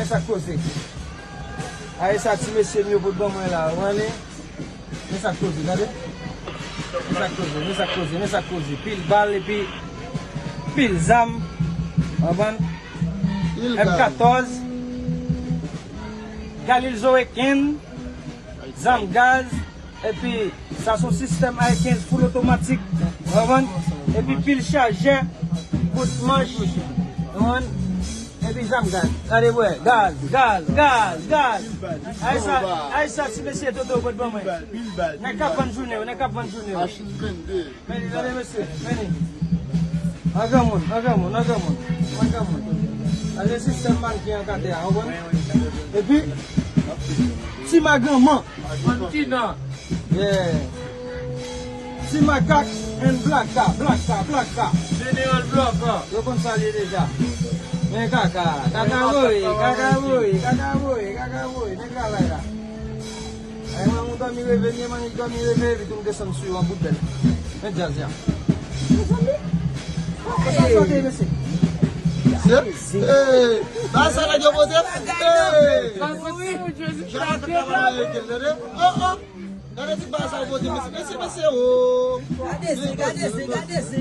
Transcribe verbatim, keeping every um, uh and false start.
Sa k poze. Aye sa ti mesye m yo pot ban mwen la, w konprann? Men sa k poze, tande. Men sa k poze, men sa k poze, men sa k poze. Pil bal epi pil zam. W konprann? M katòz, Galil Zoe Ken, zam gaz, epi sa se yon sistèm A K full otomatik. W konprann? Epi pil chajè, kout manch. W konprann? Epi zam gaz. Gade bwè. Gaz, gaz, gaz, gaz. Ay sa, ay sa, ti mesye Toto pot ban mwen. Nèg k ap vann jounen yo, nèg k ap vann jounen yo. Vini, vini, mesye, vini. An granmoun, an granmoun, an granmoun, an granmoun. Gade sistèm mannequin an k atè a, w konprann? Epi, ti maganman. Mannequin nan. Yeah. Ti makak and blaka, blaka, blaka. Jeneral blaka. Yo konn sa l ye deja. Men kaka, kaka voye, kaka voye, kaka voye, kaka voye. Men travay la. Ay, mwen, mwen dòmi reve, mwen, mwen dòmi reve, epi tou m desann sou yo an bout bèl. Men djaz ya. Mezanmi. Sa sòti, mesye. Se? Hey! Ba sa nèg yo poze. Hey! Jan sa travay yo, tande? Oh, oh! Gade ti ba sa yo poze, mesye, mesye, mesye, oh! Gade se, gade se, gade se.